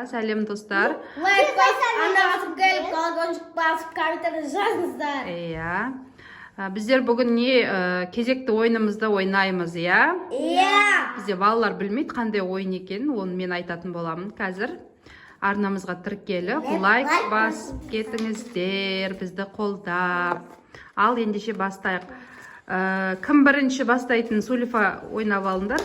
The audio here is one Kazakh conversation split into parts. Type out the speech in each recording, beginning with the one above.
Сәлем, достар. Лайк басып, ана басып келіп, колокольчик басып, комментарий жазыңыздар. Иә. Біздер бүгін не кезекті ойынымызды ойнаймыз, иә? Иә. Бізде балалар білмейді қандай ойын екенін, оны мен айтатын боламын қазір. Арнамызға тіркеліп, лайк лайк басып кетіңіздер, бізді қолдап. Ал ендеше бастайық. Кім бірінші бастайтын? Сулифа, ойнап алыңдар.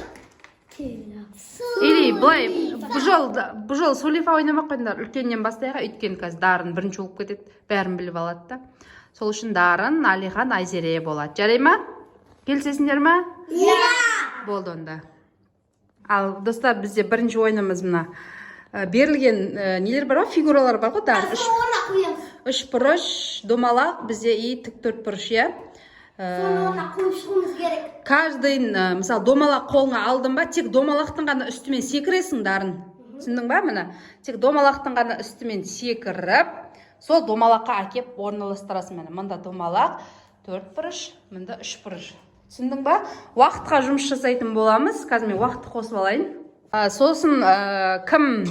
Или былай, бұл жол Сулифа ойнамай ақ қойыңдар, үлкеннен бастайық, өйткені қазір Дарын бірінші болып кетеді, бәрін біліп алады да. Сол үшін Дарын, Алихан, Айзере болады. Жарай ма? Келісесіңдер ма? Иә. Болды онда. Ал, достар, бізде бірінші ойынымыз мына. Берілген нелер бар ғой, фигуралар бар ғой, Дарын. Үш, Соны орнына қоямыз. үш бұрыш, домалақ бізде и тік төрт бұрыш, иә? Соны орнына қойып шығуымыз керек. Каждый, мысалы, домалақ қолыңа алдың ба, тек домалақтың ғана үстімен секіресің, Дарын. Түсіндің ба, міне? Тек домалақтың ғана үстімен секіріп, сол домалаққа әкеп орналастырасың, міне. Мында домалақ, төрт бұрыш, мында үш бұрыш. Түсіндің ба? Уақытқа жұмыс жасайтын боламыз. Қазір мен уақытты қосып алайын. Сосын кім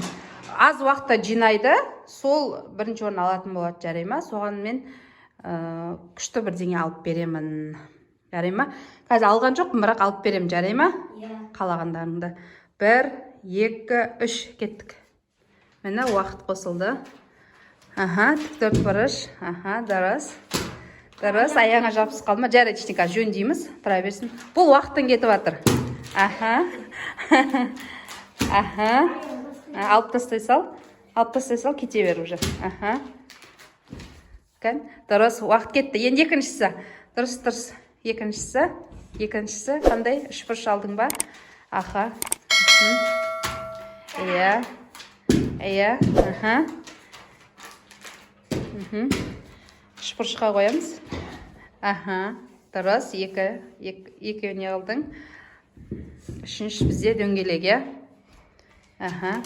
аз уақытта жинайды, сол бірінші орын алатын болады, жарай ма? Соған мен күшті бірдеңе алып беремін. Жарай ма? Қазір алған жоқпын, бірақ алып беремін, жарай ма? Иә. Қалағандарыңды. Бір, екі, үш, кеттік. Міне, уақыт қосылды. Аха, тік төрт бұрыш. Аха, дұрыс. Дұрыс, аяғыңа жабысып қалды ма? Жарайды, ештеңе, қазір жөндейміз. Тұра берсін. Бұл уақыттан кетіп жатыр. Аха. Аха. Алып тастай сал. Алып тастай сал, кете бер уже. Аха. Кән, дұрыс, уақыт кетті. Енді екіншісі. Дұрыс, дұрыс. Екіншісі. Екіншісі қандай? Үш бұрыш алдың ба? Аха. Мхм. Иә. Иә. Аха. Мхм. Үш бұрышқа қоямыз. Аха. Дұрыс, екі. Екеуіне алдың. Үшінші бізде дөңгелек, иә? Аха.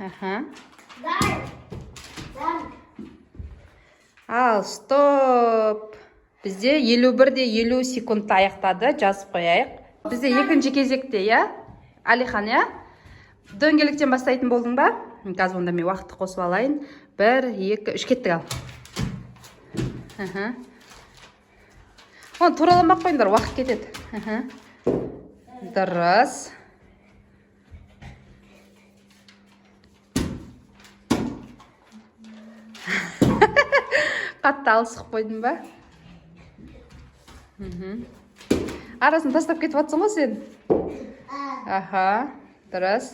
Аха. Дар. Дар. Ал, стоп. Бізде 51 де 50 секундта аяқтады. Жазып қояйық. Бізде екінші кезекте, иә? Алихан, иә? Дөңгелектен бастайтын болдың ба? Қазір онда мен уақытты қосып алайын. Бір, екі, үш, кеттік ал. Аха. Оны тураламай ақ қойыңдар, уақыт кетеді. Аха. Дұрыс. Қатты алысып қойдың ба? Мхм. Арасын тастап кетіп жатсың ғой сен. Аха, дұрыс.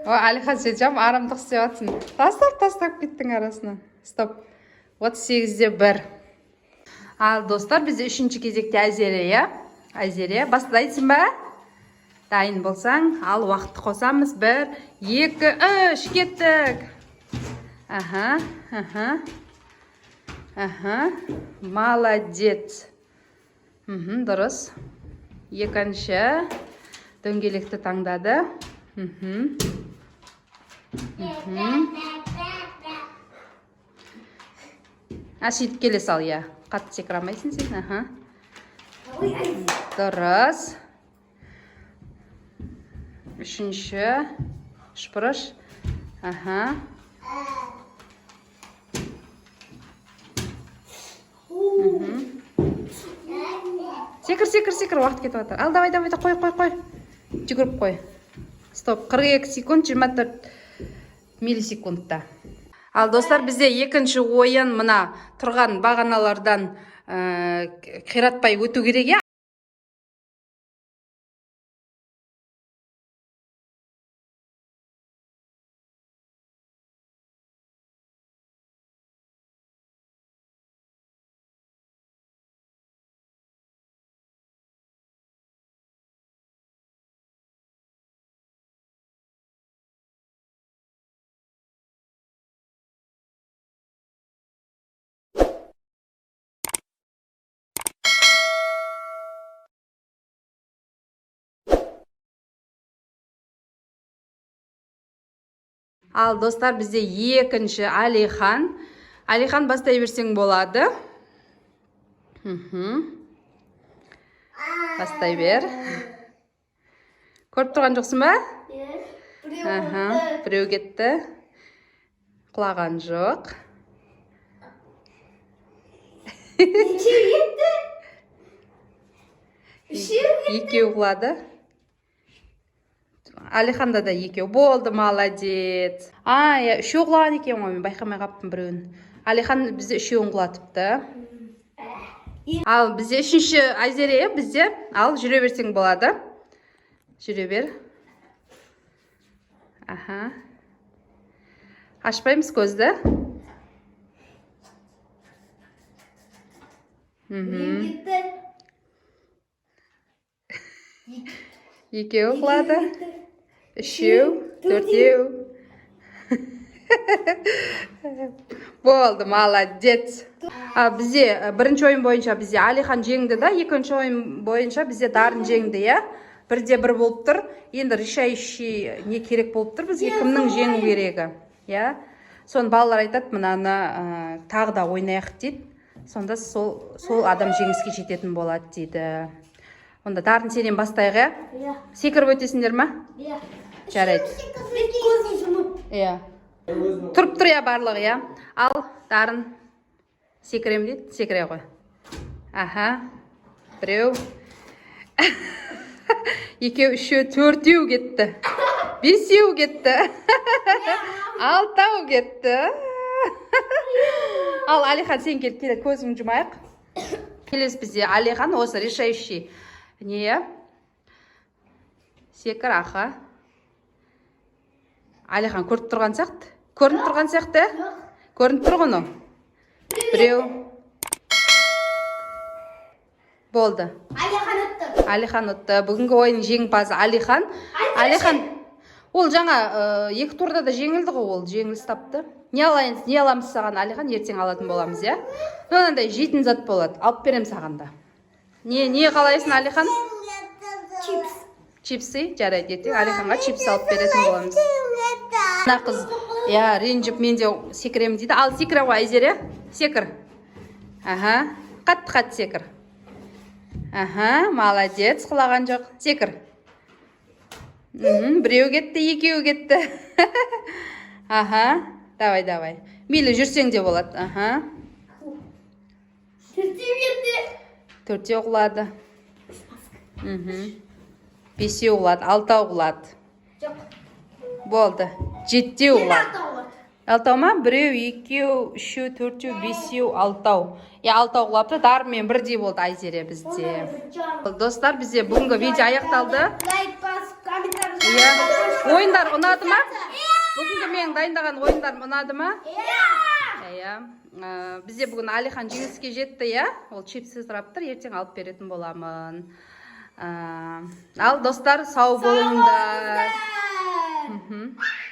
О, Әлихан, сен жам арамдық істеп жатсың. Тастап, тастап кеттің арасына. Стоп. 38 де 1. Ал, достар, бізде үшінші кезекте Айзере, иә? Айзере, бастайсың ба? Дайын болсаң, ал уақытты қосамыз. Бір, екі, үш, кеттік. Аха, аха. Аха. Молодец. Дұрыс. Екінші дөңгелекті таңдады. Мхм. Мхм. А, сөйтіп келе сал, иә. Қатты секіре алмайсың сен. Аха. Дұрыс. Үшінші үшбұрыш. Аха. Мхм. Секір, секір, секір, уақыт кетіп жатыр. Ал, давай, давай, қой, қой, қой. Жүгіріп қой. Стоп. 42 секунд 24 миллисекундта. Ал, достар, бізде екінші ойын мына тұрған бағаналардан қиратпай өту керек, иә? Ал, достар, бізде екінші Алихан. Алихан, бастай берсең болады. Мхм. Бастай бер. Көріп тұрған жоқсың ба? Иә. Біреу Аха, кетті. біреу кетті. Құлаған жоқ. Екеу кетті. Үшеу. Екеу құлады. Алиханда да екеу болды, молодец. А, иә, үшеу құлаған екен ғой, мен байқамай қалыппын біреуін. Алихан бізде үшеуін құлатыпты. Ал бізде үшінші Айзере, иә, бізде. Ал жүре берсең болады. Жүре бер. Аха. Ашпаймыз көзді. Біреу кетті. Екеуі құлады. Үшеу, төртеу. Болды, молодец. А, бізде бірінші ойын бойынша бізде Алихан жеңді да, екінші ойын бойынша бізде Дарын жеңді, иә? Бірде бір болып тұр. Енді решающий не керек болып тұр бізге, кімнің жеңу керегі, иә? Соны балалар айтады, мынаны тағы да ойнайық дейді. Сонда сол адам жеңіске жететін болады дейді. Онда, Дарын, сенен бастайық, иә? Иә. Секіріп өтесіңдер ма? Иә. Жарайды. Мен көзін жұмып. Иә. Тұрып тұр, иә, барлығы, иә. Ал, Дарын, секірем дейді, секіре ғой. Аха. Біреу. Екеу, үшеу, төртеу кетті. Бесеу кетті. Алтау кетті. Ал, Алихан, сен кел, кел, көзіңді жұмайық. Келесі бізде Алихан, осы решающий не? Секір, аха. Алихан көріп тұрған сияқты. Көрініп тұрған сияқты, иә? Көрініп тұр ғой мынау. Біреу. Болды. Алихан ұтты. Алихан ұтты. Бүгінгі ойынның жеңімпазы Алихан. Алихан ол жаңа екі турда да жеңілді ғой, ол жеңіліс тапты. Не алайын, не аламыз саған, Алихан, ертең алатын боламыз, иә? Мынандай жейтін зат болады. Алып беремін саған да. Не қалайсың, Алихан? Чипс. Чипсы? Жарайды, ертең Алиханға чипс алып беретін боламыз. Мына қыз, иә, ренжіп, мен де секіремін дейді. Ал секіре ғой, Айзере. Секір. Аха. Қатты қатты секір. Аха, молодец, құлаған жоқ. Секір. Біреу кетті, екеу кетті. Аха, давай, давай. Мейлі, жүрсең де болады. Аха. Төртеу кетті. Төртеу құлады. Бесеу құлады, алтау құлады. Жоқ. Болды. Жетеу Енді құлады. алтау болады. Алтау ма? Біреу, екеу, үшеу, төртеу, бесеу, алтау. Иә, алтау құлапты. Дарынмен бірдей болды Айзере бізде. Достар, бізде бүгінгі видео аяқталды. Лайк басып, комментарий. Иә. Ойындар ұнады ма? Бүгінгі менің дайындаған ойындарым ұнады ма? Иә. Иә. Бізде бүгін Алихан жеңіске жетті, иә? Ол чипсы сұрап тұр, ертең алып беретін боламын. Ал, достар, сау болыңдар. Болыңыздар.